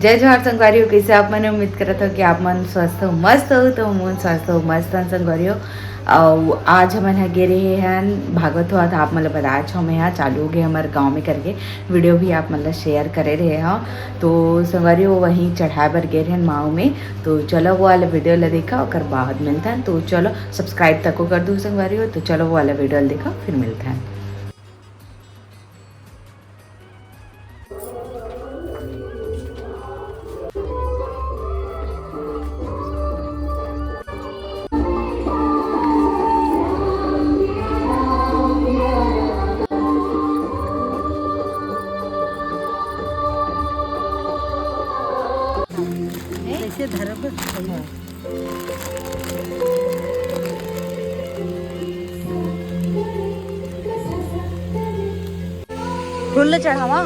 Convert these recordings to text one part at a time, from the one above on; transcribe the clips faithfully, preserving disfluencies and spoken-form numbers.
जय जोहार संगवारी हो, कइसे आप मन? उम्मीद करत हो कि आप मन स्वस्थ हो, मस्त हो। तो हमन स्वस्थ हो, मस्त हन संगवारी हो। अउ आज हमन ह गे रहे हन भागवत होवत, आप मन ल बताए छो मैं ह, चालू हो गए हमर गाँव में करके वीडियो भी आप मन ल शेयर करे रहे हव। तो संगवारी हो, वहीं चढ़ाए बर गे रहे हन माऊ में। तो चलो वो वाला वीडियो ल देखा, ओकर बाद मिलथन। तो चलो सब्सक्राइब तको कर दू संगवारी हो। तो चलो वो वाला वीडियो ल देखा, फिर मिलथन। कैसे धरब? फूल चढ़ावा।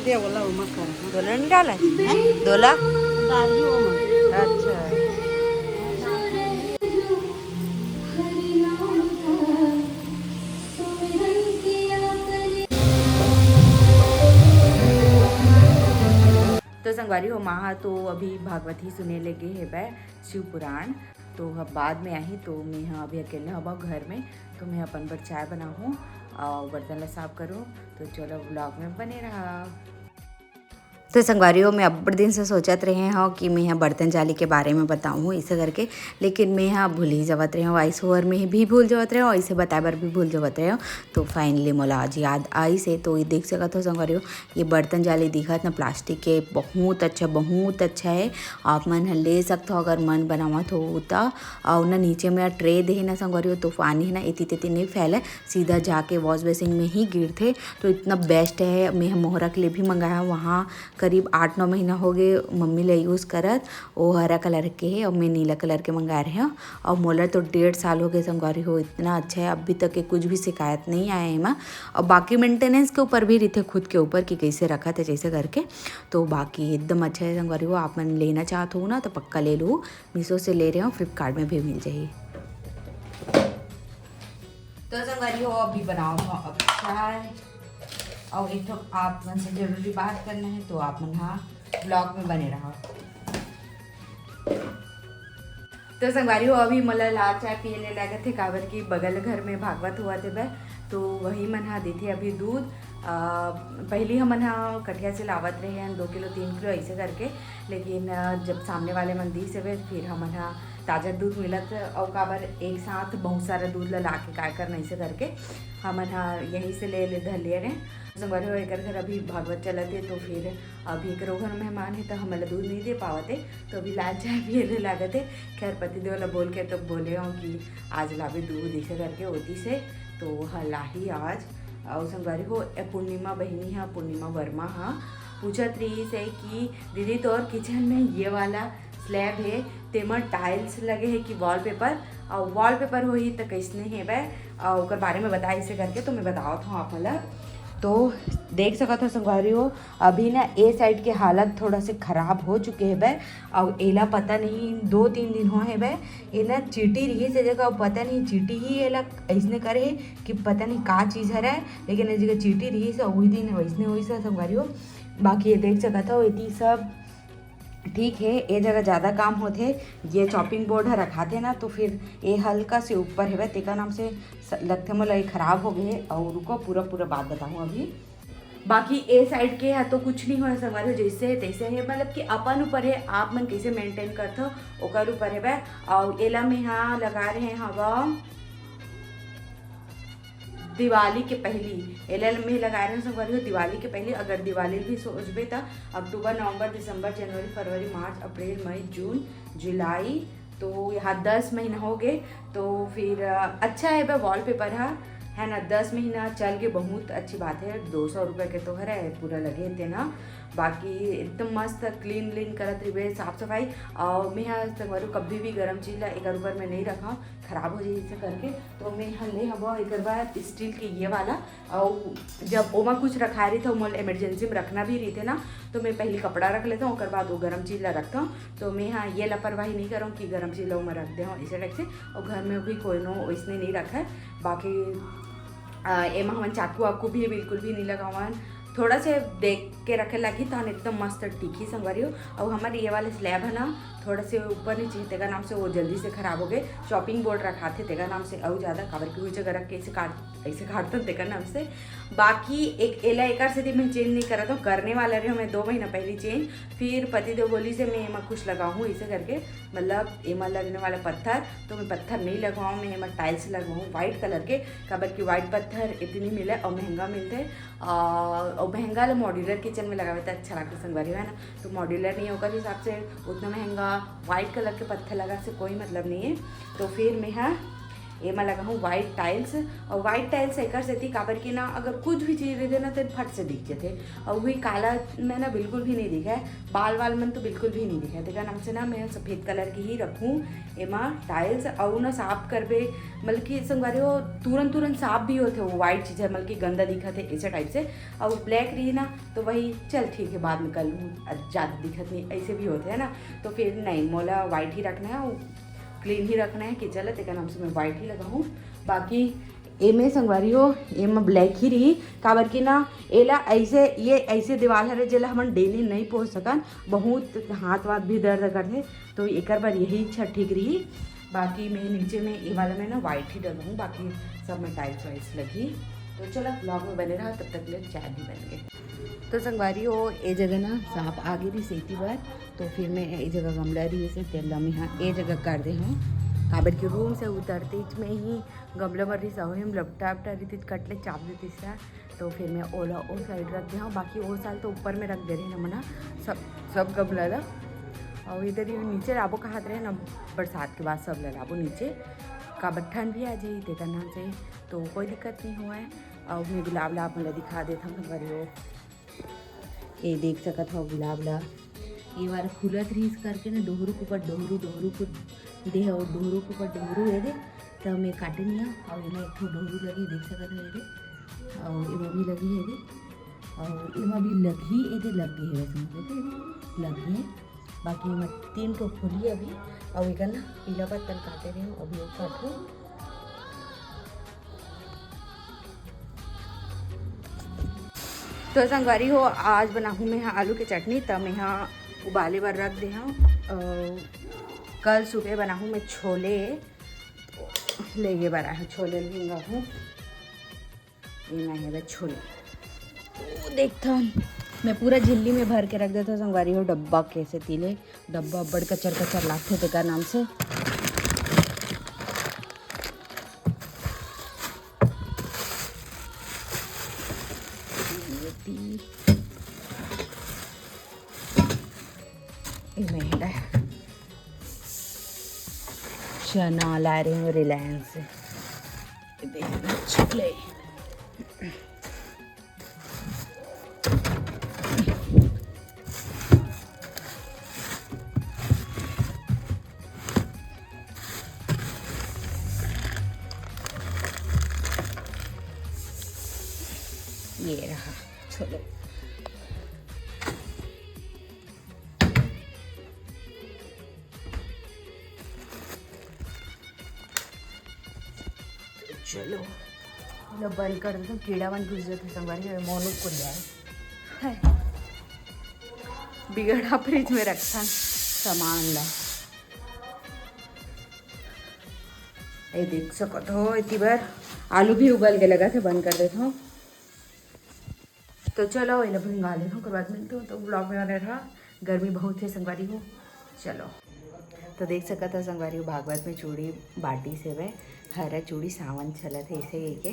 दे, ओला ओमा कर। दोला नहीं डाला है? हैं? दोला? डाली ओमा। अच्छा। तो संगवारी हो, माँ ह तो अभी भागवत ही सुने लगे हेबे, शिव पुराण। तो अब बाद में आही, तो मैं ह अभी अकेले हवा घर में, तो मैं अपन बर चाय बनाहूँ और बर्तन ला साफ करूँ। तो चलो, व्लॉग में बने रहा। तो संगवारी हो, मैं अब्बड़ दिन से सोचत रहे हव कि मैं ह बर्तन जाली के बारे में बताऊँ इसे करके, लेकिन मैं ह भूल ही जावत रहे हव। वॉइस ओवर में भी भूल जावत रहे हव, इसे बताए बर भी भूल जावत रहे हव। तो फाइनली मोला आज याद आइस हे। तो ये देख सकत हो संगवारी हो, ये बर्तन जाली दिखत ना, प्लास्टिक के, बहुत अच्छा, बहुत अच्छा है। आप मन ह ले सकत हो अगर मन बनावत हो त। अउ ना नीचे में ट्रे दे हे ना संगवारी हो, तो पानी है ना एती तेती नहीं फैले, सीधा जाके वॉश बेसिन में ही गिरथे। तो इतना बेस्ट है। मैं ह मोहरा के लिए भी मंगाया, वहाँ करीब आठ नौ महीना हो गए मम्मी ले यूज़ करत। वो हरा कलर के है और मैं नीला कलर के मंगा रहे हव। और मोला तो डेढ़ साल हो गए संगवारी हो, इतना अच्छा है, अभी तक के कुछ भी शिकायत नहीं आया है एमा। और बाकी मेंटेनेंस के ऊपर भी रहिथे, खुद के ऊपर कि कैसे रखत है जैसे करके। तो बाकी एकदम अच्छा है संगवारी हो, आप मन लेना चाहत हो ना तो पक्का ले लो। मीशो से ले रहे हो, फ्लिपकार्ट में भी मिल जाही। तो संगवारी हो, अभी बनाओ हो अब चाय। और एक ठो आप मन से जरूरी बात करना है, तो आप मन हा ब्लॉग में बने रहो। तो संगवारी हो, अभी मोला लाल चाय पिए ले लागत हे, काबर कि बगल घर में भागवत होवत हेबे, तो वही मन हा देथे अभी दूध। अ, पहली हमन हा कठिया से लावत रहे हन दो किलो, तीन किलो ऐसे करके, लेकिन, अ, जब सामने वाले मन दीस हेबे, फिर हमन हा ताजा दूध मिलत, अउ काबर एक साथ बहुत सारा दूध ला लाके काय करना, ऐसे करके हमन हा यहीं से ले, ले धर लिए रहे। संगवारी हो, एकर घर अभी भागवत चलत हे, तो फिर अभी एकरो घर मेहमान हे, तो हमन ला दूध नहीं दे पावत हे, तो अभी लाल चाय पिए ले लागत हे। खैर, पतिदेव ला बोल के तो बोले हूँ कि आज लाबे दूध, ऐसे करके ओती से, तो वो ह लाही आज। अउ संगवारी हो, ए पूर्णिमा बहिनी ह, पूर्णिमा वर्मा ह, पूछत रहिस हे कि दीदी, तोर किचन में ये वाला स्लैब हे, तेमा टाइल्स लगे हे कि वॉलपेपर, अउ वॉलपेपर होही त कइसने हेबे, अउ ओकर बारे में बताइस हे करके, तो मैं बतावत हूँ आप मन ला। तो देख सकत हो संगवारी हो, अभी ना ए साइड के हालत थोड़ा से खराब हो चुके हेबे, अउ एला पता नहीं दो तीन दिन हो हेबे, एला चींटी रहिस हे जगह, अउ पता नहीं चींटी ही एला अइसने करे हे कि पता नहीं का चीज़ हरे, लेकिन ए जगह चींटी रहिस हे, वही दिन वैसने होइस हे संगवारी हो। बाकी ये देख सकत हो, एती सब ठीक हे, ए जगह ज़्यादा काम होथे। ये चॉपिंग बोर्ड ह रखाथे ना, तो फिर ए हल्का से ऊपर हेवय, तेकर नाम से स-, लगथे मोला ये खराब हो गए हे। अउ रुको, पूरा पूरा बात बताहूँ अभी। बाकी ए साइड के ह तो कुछ नहीं होय संगवारी हो, जैसे हे तैसे हे, मतलब कि अपन ऊपर हे, आप मन कैसे मेंटेन करथो ओकर ऊपर हेवय। अउ एला मेहा लगा रहे हवा दिवाली के पहली, एला मैं लगाए रहेंव संगवारी हो, दिवाली के पहली। अगर दिवाली भी सोचबे त अक्टूबर, नवंबर, दिसंबर, जनवरी, फरवरी, मार्च, अप्रैल, मई, जून, जुलाई, तो यहाँ दस महीना हो गए। तो फिर, अ, अच्छा हे बे वॉलपेपर हा, है ना, दस महीना चल के बहुत अच्छी बात है। दो सौ रुपये के तो हरे पूरा लगे थे ना, बाकी एकदम मस्त क्लीन व्लीन करत रहिबे, साफ सफाई। और मैं ह संगवारी हो कभी भी गरम चीज ला एकर ऊपर में नहीं रखा, खराब हो जाए इसे करके। तो मैं ह ले हबो एकर बाद स्टील के ये वाला। और जब ओमा कुछ रखा रही तो मोल इमरजेंसी में रखना भी रही थे ना, तो मैं पहले कपड़ा रख लेता हूँ, ओकर बाद वो गरम चीज ला रखता हूँ। तो मैं ह ये लापरवाही नहीं करूँ कि गरम चीज ला ओमा रख दे हूँ इसे टाइप से। और घर में भी कोई नो इसने नहीं रखा है। बाकी अ, एमा हमन चाकू वाकू भी बिल्कुल भी नहीं लगावन। थोड़ा से देख के रखे लागी, तहन एकदम मस्त टिकी संगवारी हो। और हमारे ये वाले स्लैब है ना, थोड़ा से ऊपर नीचे हे, तेकर नाम से वो जल्दी से खराब हो गए। चॉपिंग बोर्ड रखाथे तेकर नाम से, अउ ज्यादा काबर कि उही जगह रख के इसे काट, ऐसे काटथन तेकर नाम से। बाकी एक एला एकर सेती मैं चेंज नहीं करत हूँ, करने वाला रहे मैं दो महीना पहले चेंज। फिर पतिदेव बोली से मैं एमा कुछ लगाहूँ इसे करके, मतलब एमा लगने वाला पत्थर, तो मैं पत्थर नहीं लगवाऊँ, मैं एमा टाइल्स लगवाऊँ व्हाइट कलर के, काबर कि व्हाइट पत्थर इतनी मिले और महंगा मिलते। और, और महंगा ले मॉड्यूलर किचन में लगावे तो अच्छा लगता संगवारी हो, है ना। तो मॉड्यूलर नहीं होकर हिसाब से उतना महंगा व्हाइट कलर के पत्थर लगा से कोई मतलब नहीं है। तो फिर मैं ह एमा लगाहूँ व्हाइट टाइल्स। और व्हाइट टाइल्स एकर सेती काबर कि ना, अगर कुछ भी चीज रहिथे ना, तो फट से दिख जाथे। और वही काला में ना बिल्कुल भी नहीं दिखे, बाल वाल मन तो बिल्कुल भी नहीं दिखे। तेकर नाम से ना मैं सफेद कलर के ही रखूँ एमा टाइल्स। और ना साफ करबे, मतलब कि संगवारी हो, तुरंत तुरंत साफ भी होथे वो व्हाइट चीज है, मतलब कि गंदा दिखत है ऐसे टाइप से। और ब्लैक रही ना, तो वही चल ठीक है, बाद में कर लूँ, ज्यादा दिखत नहीं, ऐसे भी होथे है ना। तो फिर नहीं, मोला व्हाइट ही रखना है, वो क्लीन ही रखना है कि चले, तेकर नाम से मैं व्हाइट ही लगाहूँ। बाकी एमे संगवारी हो, एमे ब्लैक ही रही, काबर कि ना एला ऐसे, ये ऐसे दीवार हरे जेला हमन डेली नहीं पोंछ सकन, बहुत हाथ वाथ भी दर्द करथे, तो एकर बर यही अच्छा ठीक रही। बाकी मैं नीचे में ये वाला में ना व्हाइट ही डलवाऊँ, बाकी सब में टाइल्स वाइल्स लगी। तो चलो ब्लॉग में बने रहा, तब तक ले चाय भी बन गए। तो संगवारी हो, ए जगह ना सांप आ गे रहिस एती बर, तो फिर मैं ए जगह गमला रहिस हे तेला मैं हा ए जगह कर दे हूँ, काबर कि रूम से उतरते में ही गमला मन रहिस, ओही में लपटा अपटा रहिस, कट ले चाप देतिस ला। तो फिर मैं ओला ओ साइड रख दे हूँ, बाकी ओ साल तो ऊपर में रख दे रहे ना मना सब, सब गमला ला। और इधर ही नीचे लाबो कहत रहे ना, बरसात के बाद सब ला लाबो नीचे, काबर ठंड भी आ जाही तेकर नाम से, तो कोई दिक्कत नहीं हुआ है। और मैं गुलाब ला आप मन ला दिखा देता हूँ संगवारी हो। ये देख सकत हव गुलाब ला, ये बार फूलत रहिस करके ना, डोहरू के ऊपर डोहरू, डोहरू के देह और डोहरू के ऊपर डोहरू, ये दे, त मैं काटे नहीं हव। और एमा एक ठो डोहरू लगी, देख सकत हव, ये दे, और एमा भी लगी, ये दे, और एमा भी लगी, ये दे, लग गई है, समझ लो, लग गई है। बाकी एमा तीन ठो फूली अभी, और एकर ना पीला पत्तल काटे रहे हव, अभी वो काटूँ। तो संगवारी हो, आज बनाहूँ मैं हा आलू के चटनी, त मैं हा उबाले बर रख दे हूँ। अ, कल सुबह बनाहूँ मैं छोले, लेगे बर आए हूँ, छोले भिंगा हूँ। ये मैं है छोले, तो देखता हूँ, मैं पूरा झिल्ली में भर के रख देता हूँ संगवारी हो, डब्बा कैसे तीले, डब्बा बड़ कचर कचर लागथे तेकर नाम से। ये मैं है चना ला रही हूँ रिलायंस से। ये देखना छोले। ये रहा, चलो। चलो, लो बंद कर देता हूँ, कीड़ा मन घुस जाते संगवारी, मोनू को ले आए। बिगड़ा फ्रिज में रखा सामान ला। ये देख सकत हो, इतनी बार आलू भी उबल के लगा थे, बंद कर देता हूँ। तो चलो, एला भिंगा लेथों, ओकर बाद मिलथों। तो ब्लॉग में बने रहा, गर्मी बहुत है संगवारी हो। चलो, तो देख सकत हो संगवारी हो, भागवत में चूड़ी बाटी से वे हरा चूड़ी सावन चलत है, ऐसे ही के।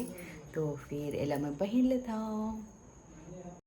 तो फिर एला मैं पहन लेता हूँ।